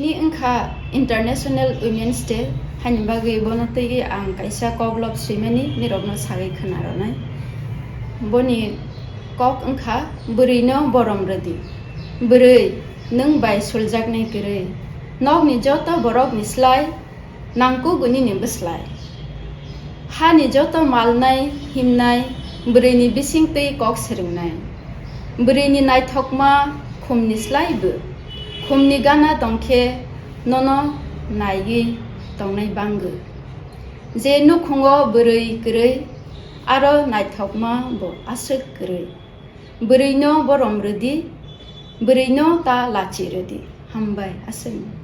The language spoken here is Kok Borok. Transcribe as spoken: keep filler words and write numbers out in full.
Ni wngkha International Women's Day, haini bagwi bono twiwi ang kaisa koklop swimani nirokno sagwi khwna rwnai. Boni kok wngkha, bwrwino borom rwdi. Bwrwi, nwng bai suljaknai kwrwi. Nokni joto borokni slai nangkukgo nini bwslai. Hani joto malnai himnai bwrwini bisingtwi kok swrwngnai. Bwrwini naithokma khumni slai bw. Khumni gana tongkhe nono naiwi tongnai bangw. Je nukhungo bwrwi kwrwi, aro naithokma bo aswk kwrwi. Bwrwino borom rwdi, bwrwino ta lachi rwdi. Hambai, aswk.